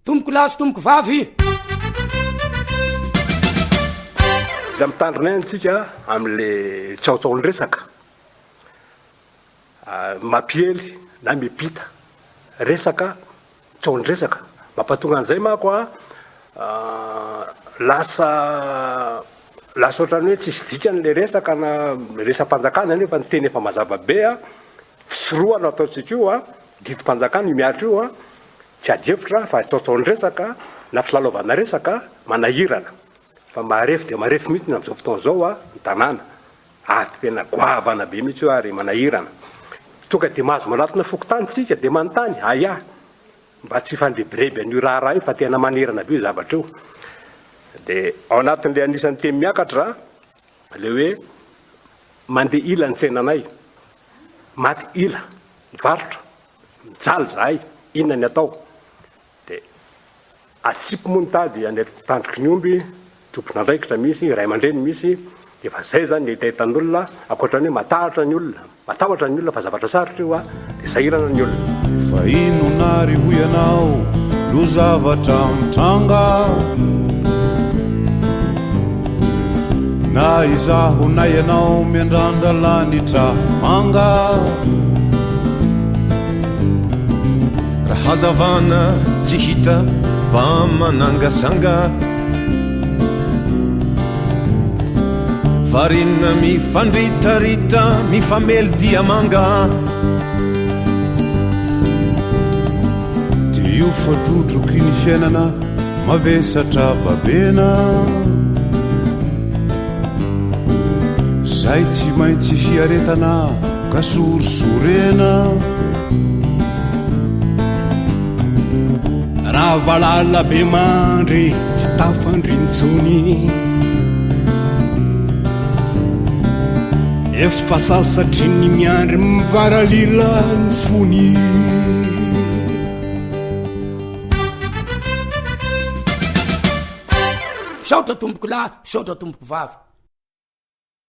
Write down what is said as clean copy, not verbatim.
Tompoko lahy sy tompoko vavy. Mila mitandrina ihany tsika amin'le tsaotsaon-dresaka mampiely na mipita resaka tsaon-dresaka. Mampatonga an'izay manko a, lasa lasa ohatran'ny hoe tsisy dikany le resaka na resa-panjakana nefa ny teny efa mazava be a, fisorohana ataontsika io a, didim-panjakana io mihatra io a. Tsy ady hevitra fa tsaotsaon-dresaka na filalaovana resaka manahirana fa marefo dia marefo mihitsy ny amin'izao fotoana izao ny tanàna ary tena goavana be mihitsy io ary manahirana. Tonga dia mahazo manatona fokontany tsika dia manontany aia mba tsy hifandrebireby an'io raharaha io fa tena manahirana be io zavatra io. Dia ao anatin'ilay anisan'ny teny miakatra ilay hoe mandeha ila ny tsenanay, maty ila ny varotra. Mijaly zahay, inona ny atao? Dia atsipy moa ny tady any an-tandroky ny omby, tompon'andraikitra misy, ray aman-dreny misy, dia efa zay zany ny hetahetan'olona, ankoatra ny hoe matahotra ny olona, matahotra ny olona fa zavatra sarotra io a, dia sahirana ny olona. Fa inona ary hoy ianao no zavatra mitranga? Na izaho na ianao miandrandra lanitra manga. Raha hazavana tsy hita mba manangasanga. Variana mifandritarita mifamely diamanga. Dia io fa drodroky ny fiainana. Mavesatra babena Zay tsy maintsy hiaretana ka sorisorena Raha valala be mandry tsy tafandry intsony Efa sasatry ny miandry mivaralila ny fony Misaotra tompoko lahy, misaotra tompoko vavy.